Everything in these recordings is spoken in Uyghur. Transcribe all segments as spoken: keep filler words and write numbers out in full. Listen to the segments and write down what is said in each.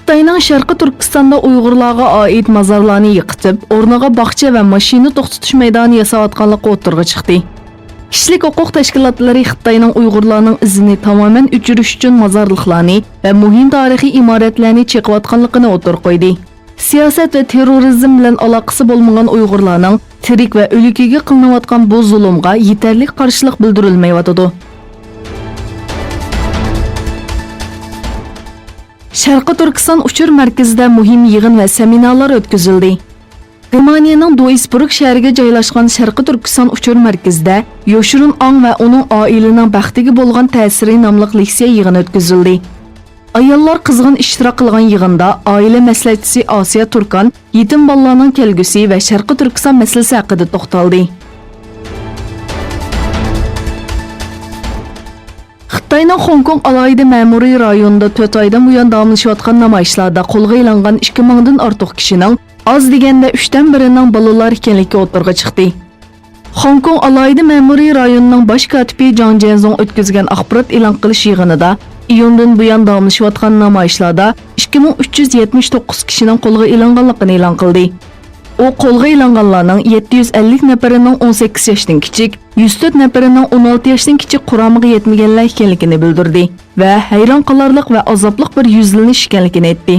خىتاينىڭ شەرقىي تۈركىستاندا ئۇيغۇرلارغا ئائىت مازارلارنى يىقىتىپ، ئورنىغا باغچە ۋە ماشىنا توختىتىش مەيدانى ياساۋاتقانلىقى ئوتتۇرىغا چىقتى. كىشىلىك ھوقۇق تەشكىلاتلىرى خىتاينىڭ ئۇيغۇرلارنىڭ ئىزىنى تامامەن ئۆچۈرۈش ئۈچۈن مازارلىقلارنى ۋە مۇھىم تارىخىي ئىمارەتلەرنى چېقىۋاتقانلىقىنى ئوتتۇرىغا قويدى. سىياسەت ۋە تېررورىزم بىلەن ئالاقىسى بولمىغان ئۇيغۇرلارنىڭ تىرىك ۋە ئۆلۈكىگە قىلىنىۋاتقان بۇ زۇلۇمغا يېتەرلىك قارشىلىق بىلدۈرۈلمەيۋاتىدۇ. شەرقىي تۈركىستان ئۇچۇر مەركىزىدە مۇھىم يىغىن ۋە سېمىنارلار ئۆتكۈزۈلدى. گېرمانىيەنىڭ دوئىسبۇرگ شەھىرىگە جايلاشقان شەرقىي تۈركىستان ئۇچۇر مەركىزىدە يوشۇرۇن ئاڭ ۋە ئۇنىڭ ئائىلىنىڭ بەختىگە بولغان تەسىرى ناملىق لېكسىيە يىغىنى ئۆتكۈزۈلدى. ئاياللار قىزغىن ئىشتىراك قىلغان يىغىندا ئائىلە مەسلىھەتچىسى ئاسىيە تۇركان يېتىم بالىلارنىڭ كەلگۈسى ۋە شەرقىي تۈركىستان مەسىلىسى ھەققىدە توختالدى. خىتاينىڭ خوڭكوڭ ئالاھىدە مەمۇرىي رايونىدا تۆت ئايدىن بۇيان داۋاملىشىۋاتقان نامايىشلاردا قولغا ئېلىنغان ئىككى مىڭدىن ئارتۇق كىشىنىڭ ئاز دېگەندە ئۈچتىن بىرىنىڭ بالىلار ئىكەنلىكى ئوتتۇرىغا چىقتى. خوڭكوڭ ئالاھىدە مەمۇرىي رايونىنىڭ باش كاتىپى جاڭ جيەنزۇڭ ئۆتكۈزگەن ئاخبارات ئېلان قىلىش يىغىنىدا ئىيۇندىن بۇيان داۋاملىشىۋاتقان نامايىشلاردا ئىككى مىڭ ئۈچ يۈز يەتمىش توققۇز كىشىنىڭ قولغا ئېلىنغانلىقىنى ئېلان قىلدى. ئۇ قولغا ئېلىنغانلارنىڭ يەتتە يۈز ئەللىك نەپىرىنىڭ ئون سەككىز ياشتىن كىچىك، يۈز تۆت نەپىرىنىڭ ئون ئالتە ياشتىن كىچىك قۇرامىغا يەتمىگەنلەر ئىكەنلىكىنى بىلدۈردى ۋە ھەيران قالارلىق ۋە ئازابلىق بىر يۈزلىنىش ئىكەنلىكىنى ئېيتتى.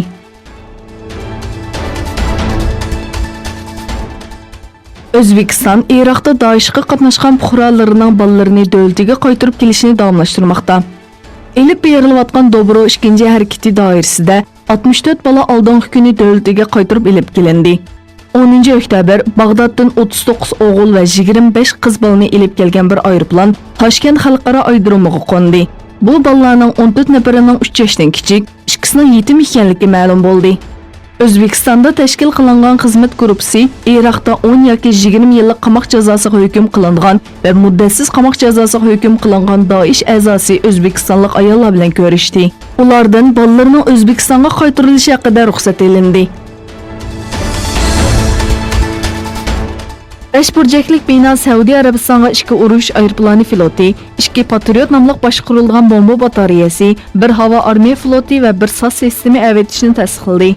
ئۆزبېكىستان ئىراقتا دائىشقا قاتناشقان پۇقرالىرىنىڭ بالىلىرىنى دۆلىتىگە قايتۇرۇپ كېلىشنى داۋاملاشتۇرماقتا. ئېلىپ بېرىلىۋاتقان دوبرو ئىككىنچى ھەرىكىتى دائىرىسىدە ئاتمىش تۆت بالا ئالدىنقى كۈنى دۆلىتىگە قايتۇرۇپ ئېلىپ كېلىندى. ئونىنچى ئۆكتەبىر باغدادتىن ئوتتۇز توققۇز ئوغۇل ۋە يىگىرمە بەش قىز بالىنى ئېلىپ كەلگەن بىر ئايروپىلان تاشكەنت خەلقئارا ئايرودرومىغا قوندى. بۇ بالىلارنىڭ ئون تۆت نەپىرىنىڭ ئۈچ ياشتىن كىچىك، ئىككىسىنىڭ يېتىم ئىكەنلىكى مەلۇم بولدى. ئۆزبېكىستاندا تەشكىل قىلىنغان خىزمەت گۇرۇپپىسى ئىراقتا ئون ياكى يىگىرمە يىللىق قاماق جازاسىغا ھۆكۈم قىلىنغان ۋە مۇددەتسىز قاماق جازاسىغا ھۆكۈم قىلىنغان دائىش ئەزاسى ئۆزبېكىستانلىق ئاياللار بىلەن كۆرۈشتى. ئۇلاردىن بالىلىرىنىڭ ئۆزبېكىستانغا قايتۇرۇلۇشى ھەققىدە رۇخسەت ئېلىندى. بەش بۇرجەكلىك بىنا سەئۇدى ئەرەبىستانغا ئىككى ئۇرۇش ئايروپىلانى فلوتى، ئىككى پاترىيوت ناملىق باشقۇرۇلىدىغان بومبا باتارېيەسى، بىر ھاۋا ئارمىيە فلوتى ۋە بىر ساز سىستېما ئەۋېتىشنى تەستىقلىدى.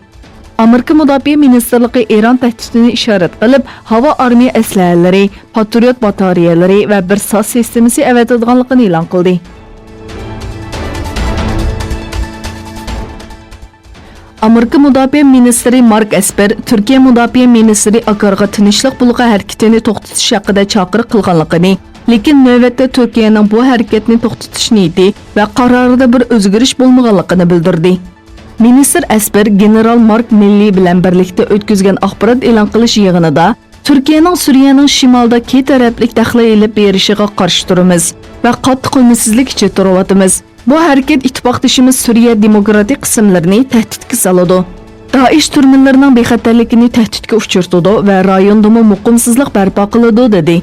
ئامېرىكا مۇداپىئە مىنىستىرلىقى ئىران تەھدىتىنى ئىشارەت قىلىپ، ھاۋا ئارمىيە ئەسلىھەلىرى، پاترىيوت باتارېيەلىرى ۋە بىر ساز سىستېمىسى ئەۋەتىدىغانلىقىنى ئېلان قىلدى. ئامېرىكا مۇداپىئە مىنىستىرى مارك ئەسپەر تۈركىيە مۇداپىئە مىنىستىرى ئاكارغا تىنچلىق بۇلىقى ھەرىكىتىنى توختىتىش ھەققىدە چاقىرىق قىلغانلىقىنى، لېكىن نۆۋەتتە تۈركىيەنىڭ بۇ ھەرىكەتنى توختىتىش نىيىتى ۋە قارارىدا بىر ئۆزگىرىش بولمىغانلىقىنى بىلدۈردى. مىنىستىر ئەسپەر گېنېرال مارك مىللى بىلەن بىرلىكتە ئۆتكۈزگەن ئاخبارات ئېلان قىلىش يىغىنىدا، تۈركىيەنىڭ سۈرىيەنىڭ شىمالىدا كېيىن تەرەپلىك دەخلى ئېلىپ بېرىشىغا قارشى تۇرىمىز ۋە قاتتىق ئۈمىدسىزلىك ئىچىدە تۇرۇۋاتىمىز. بۇ ھەرىكەت ئىتتىپاقدىشىمىز سۈرىيە دېموكراتىك قىسىملىرىنى تەھدىتكە سالىدۇ. دائىش تۈرمىلىرىنىڭ بىخەتەرلىكىنى تەھدىتكە ئۇچرىتىدۇ ۋە رايوندىمۇ مۇقىمسىزلىق بەرپا قىلىدۇ، دېدى.